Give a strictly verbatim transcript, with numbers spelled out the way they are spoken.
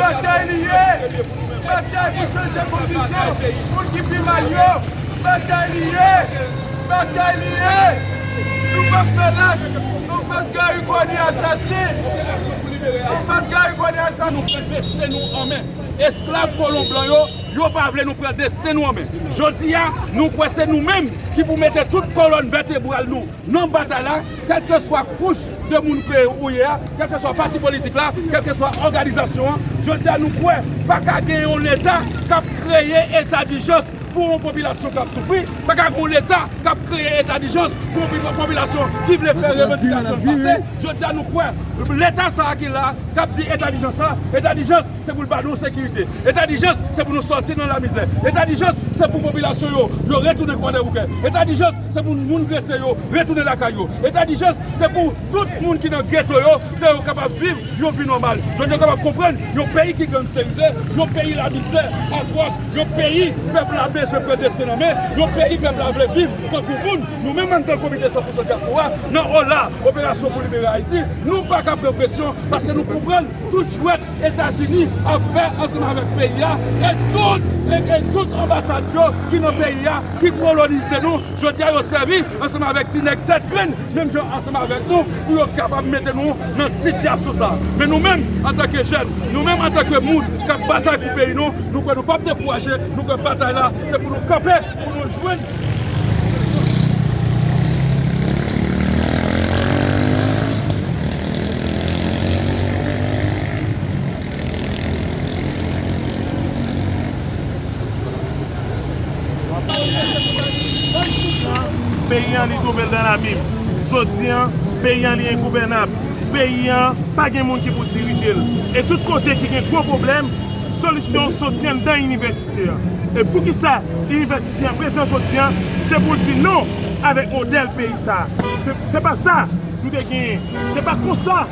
Batay li ye! Batay pou chanje kondisyon moun ki pi mal yo! Batay li ye! Batay li ye! Nou p ap fè lach anfas Garry Conille asasen! Anfas Garry Conille asasen! Nou pran desten nou an men. Esklav kolon blan yo, yo pa vle nou pran desten nou an men. Jodi a, nou kwè se nou menm ki pou mete tout kolòn vètebral nou nan batay la, kèlkeswa kouch de moun ke ou ye a, kèlkeswa pati politik la, kèlkeswa òganizasyon an. Jodi a, nou kwè pa ka gen yon leta k ap kreye eta dijans pou yon popilasyon k ap soufri, pa ka gen yon leta k ap kreye eta dijans pou yon popilasyon ki vle fè revandikasyon l pase. Jodi a, nou kwè leta sa a ki la, k ap di eta dijans sa, eta dijans se pou l ba nou sekirite. Eta dijans, se pou nou sòti nan lamizè. Eta dijans, se pou popilasyon yo, yo retounen Kwadèboukè. Eta dijans, se pou moun blese yo retounen lakay yo. Eta dijans, se pou tout moun ki nan geto yo, fè yo kapab viv yon vi nòmal. Jodi a, yo kapab konprann yon peyi ki gangsterize, yon peyi lamizè, atwòs, yon peyi pèp la bezwen pran desten nan men, yon peyi pèp la vle viv tankou moun. Nou menm anndan Komite san pou san Dyaspora, nan OLA, Operasyon pou Libere Ayiti, nou pa ka pran presyon paske nou konprann tout jwèt Etazini ap fè ansanm avèk peyi a, e tout, e, e tout anbasad yo ki nan peyi a, ki kolonize nou, jodi a yo sèvi ansanm avèk ti nèg tèt grenn, menm jan ansanm avèk nou, pou yo kapab mete nou nan sitiyasyon sa a. Men nou menm, antanke jèn, nou menm, antanke moun k ap batay pou peyi nou, nou kwè nou p ap dekouraje, nou kwè batay la, se pou nou kanpe, pou nou jwenn Peyi an, li twouve l nan labim. Jodi an, peyi an, li engouvènab. Peyi an, pa gen moun ki pou dirije l. E tout kote ki gen gwo pwoblèm, solisyon soti anndan inivèsite an. E poukisa inivèsite an prezan jodi an, se pou l di non avèk modèl peyi sa a. Se, se pa sa nou te genyen. Se pa konsa.